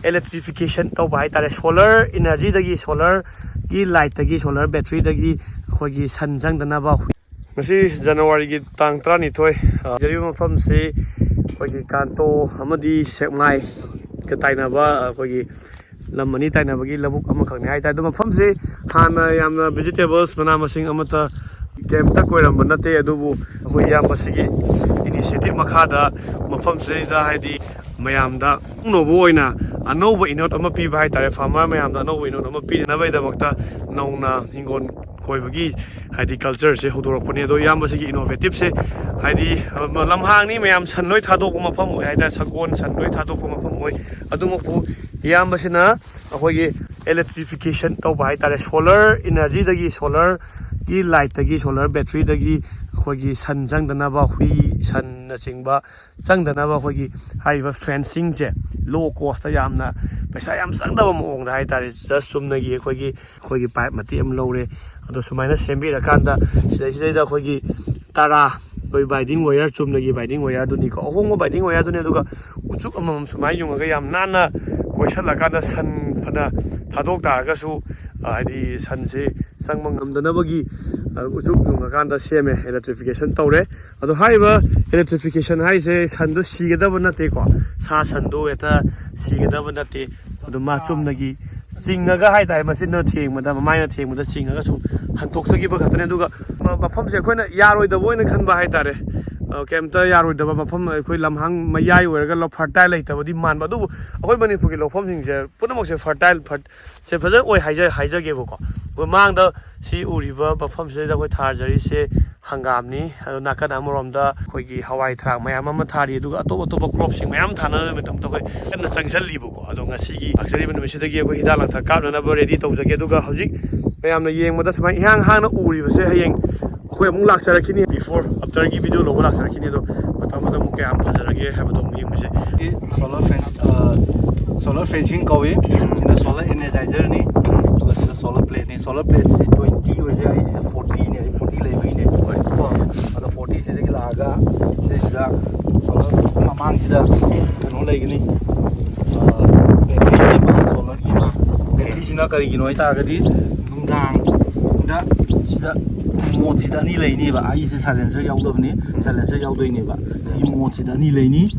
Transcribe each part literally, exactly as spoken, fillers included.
electrification ꯇꯧꯕ ꯍꯥꯏꯇꯥꯔꯦ꯫ Solar energyꯗꯒꯤ, solarꯒꯤ lightꯇꯒꯤ, solar batteryꯗꯒꯤ ꯑꯩꯈꯣꯏꯒꯤ sun ꯆꯪꯗꯅꯕ ꯍꯨꯏ-, ꯉꯁꯤ ꯖꯅꯋꯥꯔꯤꯒꯤ ꯇꯥꯡ ꯇꯔꯥꯅꯤꯊꯣꯏ, ꯑ, ꯂꯩꯖꯔꯤꯕ ꯃꯐꯝꯁꯤ ꯑꯩꯈꯣꯏꯒꯤ ꯀꯥꯟꯇꯣ ꯑꯃꯗꯤ ꯁꯦꯛꯃꯥꯏꯒ ꯇꯥꯏꯅꯕ, ꯑꯩꯈꯣꯏꯒꯤ ꯂꯝ ꯑꯅꯤ ꯇꯥꯏꯅꯕꯒꯤ ꯂꯧꯕꯨꯛ ꯑꯃꯈꯛꯅꯤ ꯍꯥꯏꯇꯥꯔꯦ꯫ ꯑꯗꯣ ꯃꯐꯝꯁꯤ ꯍꯥꯟꯅ ꯌꯥꯝꯅ vegetables, ꯃꯅꯥ ꯃꯁꯤꯡ ꯑꯃꯠꯇ ꯀꯩꯝꯇ ꯀꯣꯏꯔꯝꯕ ꯅꯠꯇꯦ, ꯑꯗꯨꯕꯨ ꯑꯩꯈꯣꯏ ꯏꯌꯥꯝꯕꯁꯤꯒꯤ initiative ꯃꯈꯥꯗ ꯃꯐꯝꯁꯤꯗ, ꯍꯥꯏꯗꯤ, ꯃꯌꯥꯝꯗ ꯅꯧꯕ ꯑꯣꯏꯅ ꯑꯅꯧꯕ ꯏꯅꯣꯠ ꯑꯃ ꯄꯤꯕ ꯍꯥꯏꯇꯥꯔꯦ, farmer ꯃꯌꯥꯝꯗ ꯑꯅꯧꯕ ꯏꯅꯣꯠ ꯑꯃ ꯄꯤꯅꯅꯕꯒꯤꯗꯃꯛꯇ ꯅꯧꯅ ꯍꯤꯡꯒꯣꯜ ꯀꯣꯏꯕꯒꯤ, ꯍꯥꯏꯗꯤ, cultureꯁꯦ ꯍꯧꯗꯣꯔꯛꯄꯅꯤ꯫ ꯑꯗꯣ ꯏꯌꯥꯝꯕꯁꯤꯒꯤ innovativeꯁꯦ, ꯍꯥꯏꯗꯤ, ꯑ, ꯂꯝꯍꯥꯡꯅꯤ, ꯃꯌꯥꯝ ꯁꯟ ꯂꯣꯏ ꯊꯥꯗꯣꯛꯄ ꯃꯐꯝ ꯑꯣꯏ ꯍꯥꯏꯇꯥꯔꯦ, ꯁꯒꯣꯜ, ꯁꯟ ꯂꯣꯏ ꯊꯥꯗꯣꯛꯄ ꯃꯐꯝ ꯑꯣꯏ꯫ ꯑꯗꯨꯃꯛꯄꯨ ꯏꯌꯥꯝꯕꯁꯤꯅ ꯑꯩꯈꯣꯏꯒꯤ electrification ꯇꯧꯕ ꯍꯥꯏꯇꯥꯔꯦ, solar energyꯗꯒꯤ, solarꯒꯤ lightꯇꯒꯤ, solar batteryꯗꯒꯤ ꯑꯩꯈꯣꯏꯒꯤ sun ꯆꯪꯗꯅꯕ, ꯍꯨꯏ, ꯁꯟꯅꯆꯤꯡꯕ ꯆꯪꯗꯅꯕ ꯑꯩꯈꯣꯏꯒꯤ ꯍꯥꯏꯔꯤꯕ fencingꯁꯦ low costꯇ ꯌꯥꯝꯅ ꯄꯩꯁꯥ ꯌꯥꯝ ꯆꯪꯗꯕ ꯃꯑꯣꯡꯗ ꯍꯥꯏꯇꯥꯔꯦ, just ꯆꯨꯝꯅꯒꯤ ꯑꯩꯈꯣꯏꯒꯤ, ꯑꯩꯈꯣꯏꯒꯤ pipe ꯃꯇꯦꯛ ꯑꯃ ꯂꯧꯔꯦ꯫ ꯑꯗꯣ ꯁꯨꯃꯥꯏꯅ ꯁꯦꯝꯕꯤꯔꯀꯥꯟꯗ ꯁꯤꯗꯩꯁꯤꯗꯩꯗ ꯑꯩꯈꯣꯏꯒꯤ ꯇꯔꯥ, ꯑꯩꯈꯣꯏ binding wire, ꯆꯨꯝꯅꯒꯤ binding wireꯗꯨꯅꯤꯀꯣ, ꯑꯍꯣꯡꯕ binding wireꯗꯨꯅꯤ꯫ ꯑꯗꯨꯒ ꯎꯆꯨꯛ ꯑꯃꯃꯝ ꯁꯨꯃꯥꯏꯅ ꯌꯨꯡꯉꯒ ꯌꯥꯝ ꯅꯥꯟꯅ ꯀꯣꯏꯁꯜꯂꯀꯥꯟꯗ ꯁꯟ ꯐꯅ ꯊꯥꯗꯣꯛ ꯇꯥꯔꯒꯁꯨ, ꯑ, ꯍꯥꯏꯗꯤ ꯁꯟꯁꯦ ꯆꯪꯕ ꯉꯝꯗꯅꯕꯒꯤ, ꯑ, ꯎꯆꯨꯛ ꯌꯨꯡꯉꯀꯥꯟꯗ ꯁꯦꯝꯃꯦ, electrification ꯇꯧꯔꯦ꯫ ꯑꯗꯣ ꯍꯥꯏꯔꯤꯕ electrification ꯍꯥꯏꯁꯦ ꯁꯟꯗꯣ ꯁꯤꯒꯗꯕ ꯅꯠꯇꯦꯀꯣ, ꯁꯥ ꯁꯟꯗꯣ ꯍꯦꯛꯇ ꯁꯤꯒꯗꯕ ꯅꯠꯇꯦ꯫ ꯑꯗꯣ ꯃꯥ ꯆꯨꯝꯅꯒꯤ ꯆꯤꯡꯉꯒ ꯍꯥꯏꯇꯥꯔꯦ, ꯃꯆꯤꯟꯅ ꯊꯦꯡꯕꯗ, ꯃꯃꯥꯏꯅ ꯊꯦꯡꯕꯗ ꯆꯤꯡꯉꯒ ꯁꯨꯝ ꯍꯟꯇꯣꯛꯆꯈꯤꯕ ꯈꯛꯇꯅꯦ꯫ ꯑꯗꯨꯒ ꯃ-, ꯃꯐꯝꯁꯦ ꯑꯩꯈꯣꯏꯅ ꯌꯥꯔꯣꯏꯗꯕ ꯑꯣꯏꯅ ꯈꯟꯕ ꯍꯥꯏꯇꯥꯔꯦ, ꯑ, ꯀꯩꯝꯇ ꯌꯥꯔꯣꯏꯗꯕ ꯃꯐꯝ, ꯑꯩꯈꯣꯏ ꯂꯝꯍꯥꯡ ꯃꯌꯥꯏ ꯑꯣꯏꯔꯒ ꯂꯧ-, fertile ꯂꯩꯇꯕꯗꯤ ꯃꯥꯟꯕ, ꯑꯗꯨꯕꯨ ꯑꯩꯈꯣꯏ ꯃꯅꯤꯄꯨꯔꯒꯤ ꯂꯧꯐꯝꯁꯤꯡꯁꯦ ꯄꯨꯝꯅꯃꯛꯁꯦ fertile, ꯐꯔ-, ꯁꯦ ꯐꯖꯅ ꯑꯣꯏ ꯍꯥꯏꯖ-, ꯍꯥꯏꯖꯒꯦꯕꯀꯣ꯫ ꯑꯩꯈꯣꯏ ꯃꯥꯡꯗ ꯁꯤ ꯎꯔꯤꯕ ꯃꯐꯝꯁꯤꯗꯩꯗ ꯑꯩꯈꯣꯏ ꯊꯥꯖꯔꯤꯁꯦ ꯍꯪꯒꯥꯝꯅꯤ, ꯑꯗꯨ ꯅꯥꯀꯟ ꯑꯃꯔꯣꯝꯗ ꯑꯩꯈꯣꯏꯒꯤ ꯍꯋꯥꯏ ꯊꯔꯥꯛ ꯃꯌꯥꯝ ꯑꯃ ꯊꯥꯔꯤ, ꯑꯗꯨꯒ ꯑꯇꯣꯞ ꯑꯇꯣꯞꯄ cropꯁꯤꯡ ꯃꯌꯥꯝ ꯊꯥꯅꯕ ꯃꯇꯝꯗ ꯑꯩꯈꯣꯏ ꯀꯟꯅ ꯆꯪꯁꯤꯜꯂꯤꯕꯀꯣ꯫ ꯑꯗꯣ ꯉꯁꯤꯒꯤ ꯂꯥꯛꯆꯔꯤꯕ ꯅꯨꯃꯤꯠꯁꯤꯗꯒꯤ ꯑꯩꯈꯣꯏ ꯍꯤꯗꯥꯛ ꯂꯥꯡꯊꯛ ꯀꯥꯞꯅꯅꯕ ready ꯇꯧꯖꯒꯦ꯫ ꯑꯗꯨꯒ ꯍꯧꯖꯤꯛ ꯃꯌꯥꯝꯅ ꯌꯦꯡꯕꯗ ꯁꯨꯃꯥꯏꯅ ꯏꯍꯥꯡ ꯍꯥꯡꯅ ꯎꯔꯤꯕꯁꯦ ꯍꯌꯦꯡ ꯑꯩꯈꯣꯏ ꯑꯃꯨꯛ ꯂꯥꯛꯆꯔꯛꯈꯤꯅꯤ, before afterꯒꯤ video ꯂꯧꯕ ꯂꯥꯛꯆꯔꯛꯈꯤꯅꯤ꯫ ꯑꯗꯣ ꯃꯇꯝ ꯑꯃꯗ ꯑꯃꯨꯛ ꯀꯌꯥꯝ ꯐꯖꯔꯒꯦ ꯍꯥꯏꯕꯗꯣ ꯑꯃꯨꯛ ꯌꯦꯡꯕꯤꯁꯦ꯫ Solar fence, solar fencing ꯀꯧꯏ꯫ ꯁꯤꯅ solar energizerꯅꯤ꯫ ꯑꯗꯨꯒ ꯁꯤꯗ solar plateꯅꯤ꯫ Solar plateꯁꯤꯗꯤ twenty ꯑꯣꯏꯔꯁꯨ ꯌꯥꯏ, ꯑꯩꯁꯤꯗ fortyꯅꯦ, ꯑꯩ forty ꯂꯩꯕꯒꯤꯅꯦ꯫ ꯀꯣ, ꯑꯗꯣ fortyꯁꯤꯗꯒꯤ ꯂꯥꯛꯑꯒ ꯁꯤꯗꯩꯁꯤꯗ solar ꯃꯃꯥꯡꯁꯤꯗ ꯀꯩꯅꯣ ꯂꯩꯒꯅꯤ, ꯑ, ꯀꯔꯤꯒꯤꯅꯣ ꯍꯥꯏꯇꯥꯔꯒꯗꯤ, ꯅꯨꯡꯗꯥꯡꯗ ꯁꯤꯗ ꯃꯣꯠꯁꯤꯗ ꯑꯅꯤ ꯂꯩꯅꯦꯕ꯫ ꯑꯩꯁꯦ ꯁꯥꯏꯂꯦꯟꯁꯔ ꯌꯥꯎꯗꯕꯅꯤ, ꯁꯥꯏꯂꯦꯟꯁꯔ ꯌꯥꯎꯗꯣꯏꯅꯦꯕ꯫ ꯁꯤꯒꯤ ꯃꯣꯠꯁꯤꯗ ꯑꯅꯤ ꯂꯩꯅꯤ,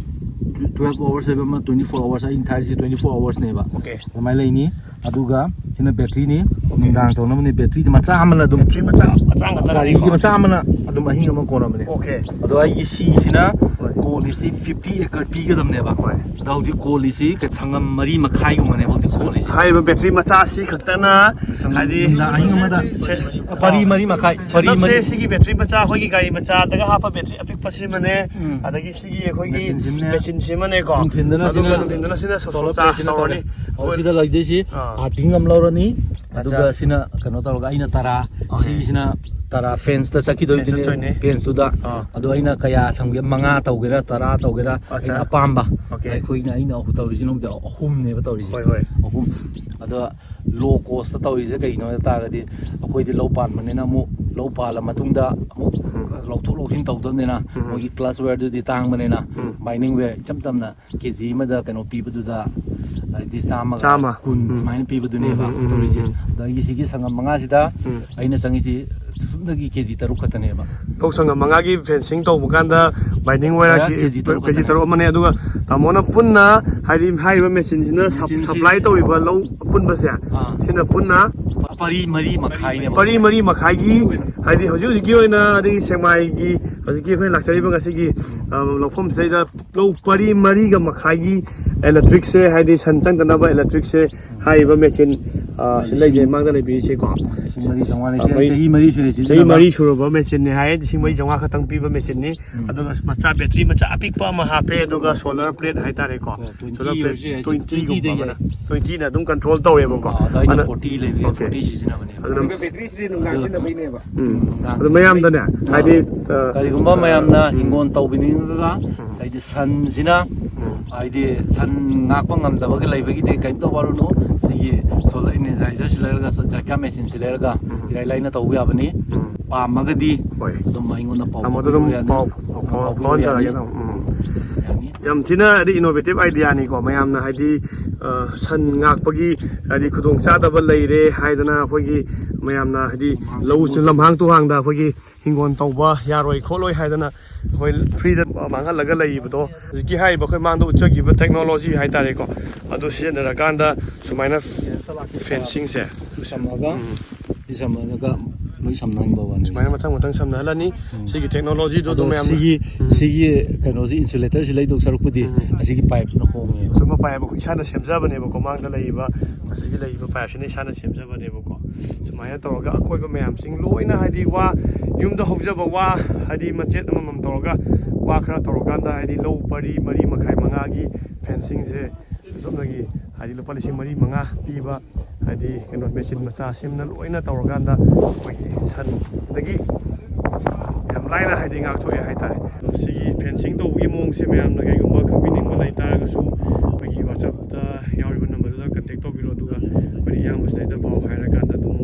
twelve hours ꯍꯥꯏꯕ ꯑꯃ, twenty four hours, ꯑꯩꯅ ꯊꯥꯔꯤꯁꯦ twenty four hoursꯅꯦꯕ꯫ Okay. ꯑꯗꯨꯃꯥꯏꯅ ꯂꯩꯅꯤ꯫ ꯑꯗꯨꯒ ꯁꯤꯅ ꯕꯦꯇ꯭ꯔꯤꯅꯤ, ꯅꯨꯡꯗꯥꯡ ꯇꯧꯅꯕꯅꯤ꯫ ꯕꯦꯇ꯭ꯔꯤꯗꯤ ꯃꯆꯥ ꯑꯃꯅ ꯑꯗꯨꯝ, ꯕꯦꯇ꯭ꯔꯤ ꯃꯆꯥ ꯃꯆꯥ ꯉꯥꯛꯇ ꯒꯥꯔꯤꯒꯤ ꯃꯆꯥ ꯑꯃꯅ ꯑꯗꯨꯝ ꯑꯍꯤꯡ ꯑꯃ ꯀꯣꯟꯅꯕꯅꯦ꯫ Okay. ꯑꯗꯣ ꯑꯩꯒꯤ ꯁꯤꯁꯤꯅ ꯍꯣꯏ. ꯀꯣꯜꯂꯤꯁꯤ fifty acre ꯄꯤꯒꯗꯕꯅꯦꯕ꯫ ꯍꯣꯏ. ꯑꯗꯣ ꯍꯧꯖꯤꯛ ꯀꯣꯜꯂꯤꯁꯤ ꯁꯪꯉꯝ ꯃꯔꯤ ꯃꯈꯥꯏꯒꯨꯝꯕꯅꯦꯕ ꯍꯧꯖꯤꯛ ꯀꯣꯜꯂꯤꯁꯤ꯫ ꯍꯥꯏꯔꯤꯕ ꯕꯦꯇ꯭ꯔꯤ ꯃꯆꯥ ꯑꯁꯤ ꯈꯛꯇꯅ, ꯍꯥꯏꯗꯤ, ꯅꯨꯡꯗꯥꯡ ꯑꯍꯤꯡ ꯑꯃꯗ ꯁꯦ- ꯄꯔꯤ ꯃꯔꯤ ꯃꯈꯥꯏ, ꯄꯔꯤ setup ꯁꯦ ꯃꯔꯤ꯫ ꯁꯤꯒꯤ ꯕꯦꯇ꯭ꯔꯤ ꯃꯆꯥ, ꯑꯩꯈꯣꯏꯒꯤ ꯒꯥꯔꯤ ꯃꯆꯥꯗꯒ ꯍꯥꯞꯄ ꯕꯦꯇ꯭ꯔꯤ ꯑꯄꯤꯛꯄꯁꯤꯃꯅꯦ, ꯎꯝ. ꯑꯗꯒꯤ ꯁꯤꯒꯤ ꯑꯩꯈꯣꯏꯒꯤ ꯃꯦꯆꯤꯟꯁꯤꯃꯅꯦ. ꯃꯦꯆꯤꯟꯁꯤꯃꯅꯦꯀꯣ꯫ ꯅꯨꯡꯊꯤꯟꯗꯅ ꯑꯗꯨꯒ ꯁꯤꯅ ꯅꯨꯡꯊꯤꯟꯗꯅ ꯁꯤꯅ solar ꯁꯣꯁꯣ plate ꯆꯥꯔꯖ ꯁꯤꯅ ꯇꯧꯔꯅꯤ꯫ ꯇꯧꯔꯦ꯫ ꯑꯗꯣ ꯁꯤꯗ ꯂꯩꯗꯣꯏꯁꯤ ꯑꯥ. ꯑꯥꯔꯊꯤꯡ ꯑꯃ ꯂꯧꯔꯅꯤ, ꯑꯥ. ꯑꯗꯨꯒ ꯁꯤꯅ ꯀꯩꯅꯣ ꯇꯧꯔꯒ ꯑꯩꯅ ꯇꯔꯥ, Okay. ꯁꯤꯁꯤꯅ ꯇꯔꯥ ꯐꯦꯟꯁꯇ ꯆꯠꯈꯤꯗꯣꯏꯅꯦ, ꯆꯠꯇꯣꯏꯅꯦ. ꯐꯦꯟꯁꯇꯨꯗ. ꯑꯥ. ꯑꯗꯣ ꯑꯩꯅ ꯀꯌꯥ ꯊꯝꯒꯦ, ꯃꯉꯥ ꯇꯧꯒꯦꯔꯥ, ꯇꯔꯥ ꯇꯧꯒꯦꯔꯥ, ꯑꯠꯆꯥ. ꯑꯩꯅ ꯑꯄꯥꯝꯕ꯫ Okay. ꯑꯩꯈꯣꯏꯅ, ꯑꯩꯅ ꯑꯍꯨꯝ ꯇꯧꯔꯤꯁꯤꯅ ꯑꯃꯨꯛ ꯑꯍꯨꯝꯅꯦꯕ ꯇꯧꯔꯤꯁꯦ꯫ ꯍꯣꯏ, ꯍꯣꯏ. ꯑꯍꯨꯝ꯫ ꯑꯗꯣ ꯂꯣ ꯀꯣꯁꯇ ꯇꯧꯔꯤꯁꯦ ꯀꯩꯒꯤꯅꯣ ꯍꯥꯏ ꯇꯥꯔꯒꯗꯤ, ꯑꯩꯈꯣꯏꯗꯤ ꯂꯧ ꯄꯥꯟꯕꯅꯤꯅ ꯑꯃꯨꯛ ꯂꯧ ꯄꯥꯜꯂ ꯃꯇꯨꯡꯗ ꯑꯃꯨꯛ ꯎꯝ. ꯂꯧꯊꯣꯛ ꯂꯧꯁꯤꯟ ꯇꯧꯗꯕꯅꯤꯅ, ꯎꯝ. ꯃꯣꯏꯒꯤ ꯀ꯭ꯂꯁ ꯋꯦꯌꯔꯗꯨꯗꯤ ꯇꯥꯡꯕꯅꯤꯅ, ꯎꯝ. ꯕꯥꯏꯅꯤꯡ ꯋꯦꯌꯔ ꯏꯆꯝ ꯆꯝꯅ ꯀꯦ ꯖꯤ ꯑꯃꯗ ꯀꯩꯅꯣ ꯄꯤꯕꯗꯨꯗ, ꯍꯥꯏꯗꯤ ꯆꯥꯝꯃꯒ ꯆꯥꯝꯃ. ꯀꯨꯟ ꯎꯝ. ꯁꯨꯃꯥꯏꯅ ꯄꯤꯕꯗꯨꯅꯦꯕ ꯎꯝ, ꯎꯝ, ꯎꯝ, ꯇꯧꯔꯤꯁꯦ꯫ ꯎꯝ. ꯑꯗꯣ ꯑꯩꯒꯤ ꯁꯤꯒꯤ ꯁꯪꯉꯝ ꯃꯉꯥꯁꯤꯗ ꯎꯝ. ꯑꯩꯅ ꯆꯪꯉꯤꯁꯤ ꯁꯨꯞꯅꯒꯤ ꯀꯦ ꯖꯤ ꯇꯔꯨꯛ ꯈꯛꯇꯅꯦꯕ꯫ ꯂꯧ ꯁꯪꯉꯝ ꯃꯉꯥꯒꯤ ꯐꯦꯟꯁꯤꯡ ꯇꯧꯕ ꯀꯥꯟꯗ ꯕꯥꯏꯅꯤꯡ ꯋꯦꯌꯔ ꯀꯦ ꯖꯤ ꯇꯔꯨꯛ ꯀꯦ ꯖꯤ ꯈꯛꯇꯅꯦ꯫ ꯇꯔꯨꯛ ꯑꯃꯅꯦ꯫ ꯑꯗꯨꯒ ꯇꯥꯃꯣꯅ ꯄꯨꯟꯅ, ꯍꯥꯏꯗꯤ, ꯍꯥꯏꯔꯤꯕ ꯃꯦꯆꯤꯟꯁꯤꯅ ꯁꯞ- ꯃꯦꯆꯤꯟꯁꯤ ꯁꯄ꯭ꯂꯥꯏ ꯇꯧꯔꯤꯕ ꯂꯧ ꯑꯄꯨꯟꯕꯁꯦ, ꯑꯥ. ꯁꯤꯅ ꯄꯨꯟꯅ ꯄꯔꯤ ꯃꯔꯤ ꯃꯈꯥꯏꯅꯦꯕ꯫ ꯄꯔꯤ ꯃꯔꯤ ꯃꯈꯥꯏꯒꯤ, ꯍꯥꯏꯗꯤ, ꯍꯧꯖꯤꯛ ꯍꯧꯖꯤꯛꯀꯤ ꯑꯣꯏꯅ, ꯑꯗꯒꯤ ꯁꯦꯛꯃꯥꯏꯒꯤ ꯍꯧꯖꯤꯛꯀꯤ ꯑꯩꯈꯣꯏꯅ ꯂꯥꯛꯆꯔꯤꯕ ꯉꯁꯤꯒꯤ, ꯑ, ꯂꯧꯐꯝꯁꯤꯗꯩꯗ ꯂꯧ ꯄꯔꯤ ꯃꯔꯤꯒ ꯃꯈꯥꯏꯒꯤ ꯏꯂꯦꯛꯇ꯭ꯔꯤꯛꯁꯦ, ꯍꯥꯏꯗꯤ ꯁꯟ ꯆꯪꯗꯅꯕ ꯏꯂꯦꯛꯇ꯭ꯔꯤꯛꯁꯦ, ꯍꯥꯏꯔꯤꯕ ꯃꯦꯆꯤꯟ, ꯑ, ꯁꯤ ꯂꯩꯖꯩ, ꯃꯥꯡꯗ ꯂꯩꯕꯤꯔꯤꯁꯦꯀꯣ꯫ ꯂꯤꯁꯤꯡ ꯃꯔꯤ ꯆꯥꯝꯃꯉꯥꯅꯤ꯫ ꯑ, ꯃꯔꯤ- ꯆꯍꯤ ꯃꯔꯤ ꯁꯨꯔꯦ ꯆꯍꯤ ꯁꯤꯖꯤꯟꯅꯕ꯫ ꯃꯔꯤ ꯁꯨꯔꯕ ꯃꯦꯆꯤꯟꯅꯤ ꯍꯥꯏ, ꯂꯤꯁꯤꯡ ꯃꯔꯤ ꯆꯥꯝꯃꯉꯥ ꯈꯛꯇꯪ ꯄꯤꯕ ꯃꯦꯆꯤꯟꯅꯤ꯫ ꯎꯝ. ꯑꯗꯨꯒ ꯃꯆꯥ ꯕꯦꯇ꯭ꯔꯤ ꯃꯆꯥ ꯑꯄꯤꯛꯄ ꯑꯃ ꯍꯥꯞꯄꯦ, ꯑꯗꯨꯒ ꯁꯣꯂꯔ ꯄ꯭ꯂꯦꯠ ꯍꯥꯏꯇꯥꯔꯦꯀꯣ꯫ ꯑꯣ, twenty ꯁꯣꯂꯔ ꯄ꯭ꯂꯦꯠ ꯑꯣꯏꯔꯁꯨ ꯌꯥꯏ, twenty ꯒꯨꯝꯕ twenty ꯗ ꯑꯃꯅ, ꯌꯥꯏ꯫ twenty ꯅ ꯑꯗꯨꯝ ꯀꯟꯇ꯭ꯔꯣꯜ ꯇꯧꯋꯦꯕꯀꯣ꯫ ꯑꯥ, ꯑꯗꯣ ꯑꯩꯅ ꯑꯗꯨꯅ forty ꯂꯩꯕꯅꯦ, Okay. forty ꯁꯤꯖꯤꯟꯅꯕꯅꯦꯕ꯫ ꯑꯗꯨꯅ ꯑꯗꯨꯒ ꯕꯦꯇ꯭ꯔꯤꯁꯤꯗꯤ ꯅꯨꯡꯗꯥꯡ ꯁꯤꯖꯤꯟꯅꯕꯩꯅꯦꯕ꯫ ꯎꯝ. ꯅꯨꯡꯗꯥꯡ ꯑꯗꯨ ꯃꯌꯥꯝꯗꯅꯦ, ꯍꯥꯏꯗꯤ, ꯑ, ꯀꯔꯤꯒꯨꯝꯕ ꯃꯌꯥꯝꯅ ꯎꯝ. ꯍꯤꯡꯒꯣꯜ ꯇꯧꯕꯤꯅꯤꯡꯉꯒ, ꯉꯁꯥꯏꯗꯤ ꯁꯟꯁꯤꯅ, ꯎꯝ. ꯍꯥꯏꯗꯤ ꯁꯟ ꯉꯥꯛꯄ ꯉꯝꯗꯕꯒ ꯂꯩꯕꯒꯤꯗꯤ ꯀꯔꯤꯝꯇ ꯋꯥꯔꯨꯅꯨ꯫ ꯁꯤꯒꯤ solar energizer ꯁꯤ ꯂꯩꯔꯒ, ꯖꯥꯏꯀꯥ ꯃꯦꯆꯤꯟꯁꯤ ꯂꯩꯔꯒ ꯎꯝ. ꯏꯔꯥꯏ ꯂꯥꯏꯅ ꯇꯧꯕ ꯌꯥꯕꯅꯤ꯫ ꯎꯝ. ꯄꯥꯝꯃꯒꯗꯤ ꯍꯣꯏ. ꯑꯗꯨꯝ ꯑꯩꯉꯣꯟꯗ ꯄꯥꯎ ꯇꯥꯃꯣꯗ ꯑꯗꯨꯝ ꯐꯥꯎꯕꯤꯔꯛꯎ ꯌꯥꯅꯤ꯫ ꯄꯥꯎ, ꯄꯥꯎ, ꯄꯥꯎ ꯐꯥꯎꯕꯤꯔꯛꯎ ꯐꯥꯎꯍꯟꯖꯔꯛꯑꯒꯦ ꯌꯥꯅꯤ꯫ ꯑꯗꯨꯝ꯫ ꯎꯝ. ꯌꯥꯅꯤ꯫ ꯌꯥꯝ ꯊꯤꯅ ꯍꯥꯏꯗꯤ ꯏꯅꯣꯚꯦꯇꯤꯚ ꯑꯥꯏꯗꯤꯌꯥꯅꯤꯀꯣ꯫ ꯃꯌꯥꯝꯅ ꯍꯥꯏꯗꯤ ꯑ, ꯁꯟ ꯉꯥꯛꯄꯒꯤ ꯍꯥꯏꯗꯤ ꯈꯨꯗꯣꯡꯆꯥꯗꯕ ꯂꯩꯔꯦ ꯍꯥꯏꯗꯅ ꯑꯩꯈꯣꯏꯒꯤ ꯃꯌꯥꯝꯅ ꯍꯥꯏꯗꯤ ꯂꯧ, ꯂꯝꯍꯥꯡ ꯇꯨꯍꯥꯡꯗ ꯑꯩꯈꯣꯏꯒꯤ ꯍꯤꯡꯒꯣꯜ ꯇꯧꯕ ꯌꯥꯔꯣꯏ ꯈꯣꯠꯂꯣꯏ ꯍꯥꯏꯗꯅ ꯑꯩꯈꯣꯏ ꯐ꯭ꯔꯤꯗ ꯃꯥꯡꯍꯜꯂꯒ ꯂꯩꯕꯗꯣ, ꯍꯧꯖꯤꯛꯀꯤ ꯍꯥꯏꯔꯤꯕ ꯑꯩꯈꯣꯏ ꯃꯥꯡꯗ ꯎꯠꯆꯈꯤꯕ ꯇꯦꯛꯅꯣꯂꯣꯖꯤ ꯍꯥꯏꯇꯥꯔꯦꯀꯣ, ꯑꯗꯨ ꯁꯤꯖꯤꯟꯅꯔꯀꯥꯟꯗ ꯁꯨꯃꯥꯏꯅ ꯐꯦꯟꯁꯤꯡꯁꯦ ꯁꯝꯃꯒ ꯎꯝ꯫ ꯁꯤ ꯁꯝꯃꯒ ꯂꯣꯏ ꯁꯝꯅꯍꯟꯕ ꯋꯥꯅꯤ꯫ ꯁꯨꯃꯥꯏꯅ ꯃꯊꯪ ꯃꯊꯪ ꯁꯝꯅꯍꯜꯂꯅꯤ꯫ ꯎꯝ꯫ ꯁꯤꯒꯤ ꯇꯦꯛꯅꯣꯂꯣꯖꯤꯗꯣ ꯑꯗꯣ ꯑꯗꯨꯝ ꯃꯌꯥꯝꯅ ꯁꯤꯒꯤ ꯎꯝ꯫ ꯁꯤꯒꯤ ꯀꯩꯅꯣꯁꯤ, ꯏꯟꯁꯨꯂꯦꯇꯔꯁꯤ ꯂꯩꯗꯧ ꯁꯔꯨꯛꯄꯨꯗꯤ ꯎꯝ꯫ ꯑꯁꯤꯒꯤ ꯄꯥꯏꯞꯁꯤꯅ ꯍꯣꯡꯉꯦꯕ꯫ ꯑꯁꯨꯝꯕ ꯄꯥꯏꯞ ꯑꯩꯈꯣꯏ ꯏꯁꯥꯅ ꯁꯦꯝꯖꯕꯅꯦꯕꯀꯣ꯫ ꯃꯥꯡꯗ ꯂꯩꯔꯤꯕ ꯑꯁꯤꯒꯤ ꯂꯩꯔꯤꯕ ꯄꯥꯏꯞꯁꯤꯅ ꯏꯁꯥꯅ ꯁꯦꯝꯖꯕꯅꯦꯕꯀꯣ꯫ ꯁꯨꯃꯥꯏꯅ ꯇꯧꯔꯒ ꯑꯀꯣꯏꯕ ꯃꯌꯥꯝꯁꯤꯡ ꯂꯣꯏꯅ ꯍꯥꯏꯗꯤ ꯋꯥ, ꯌꯨꯝꯗ ꯍꯧꯖꯕ ꯋꯥ ꯍꯥꯏꯗꯤ ꯃꯆꯦꯠ ꯑꯃꯃꯝ ꯇꯧꯔꯒ ꯋꯥ ꯈꯔ ꯇꯧꯔꯀꯥꯟꯗ ꯍꯥꯏꯗꯤ ꯂꯧ ꯄꯔꯤ ꯃꯔꯤ ꯃꯈꯥꯏ ꯃꯉꯥꯒꯤ ꯐꯦꯟꯁꯤꯡꯁꯦ ꯆꯨꯞꯅꯒꯤ ꯍꯥꯏꯗꯤ ꯂꯨꯄꯥ ꯂꯤꯁꯤꯡ ꯃꯔꯤ ꯃꯉꯥ ꯄꯤꯕ ꯍꯥꯏꯗꯤ ꯀꯩꯅꯣ ꯃꯦꯆꯤꯟ ꯃꯆꯥ ꯁꯦꯝꯅ ꯂꯣꯏꯅ ꯇꯧꯔꯀꯥꯟꯗ ꯑꯩꯈꯣꯏꯒꯤ ꯁꯟꯗꯒꯤ ꯌꯥꯝ ꯂꯥꯏꯅ ꯍꯥꯏꯗꯤ ꯉꯥꯛꯊꯣꯛꯑꯦ ꯍꯥꯏꯇꯥꯔꯦ꯫ ꯑꯗꯣ ꯁꯤꯒꯤ ꯐꯦꯟꯁꯤꯡ ꯇꯧꯕꯒꯤ ꯃꯑꯣꯡꯁꯦ ꯃꯌꯥꯝꯅ ꯀꯩꯒꯨꯝꯕ ꯈꯪꯕꯤꯅꯤꯡꯕ ꯂꯩꯇꯥꯔꯒꯁꯨ ꯑꯩꯈꯣꯏꯒꯤ WhatsApp-ꯇ ꯌꯥꯎꯔꯤꯕ ꯅꯝꯕꯔꯗꯨꯗ ꯀꯟꯇꯦꯛ ꯇꯧꯕꯤꯔꯣ, ꯑꯗꯨꯒ ꯑꯩꯈꯣꯏ ꯏꯌꯥꯝꯕꯁꯤꯗ ꯄꯥꯎ ꯍꯥꯏꯔꯀꯥꯟꯗ ꯑꯗꯨꯝ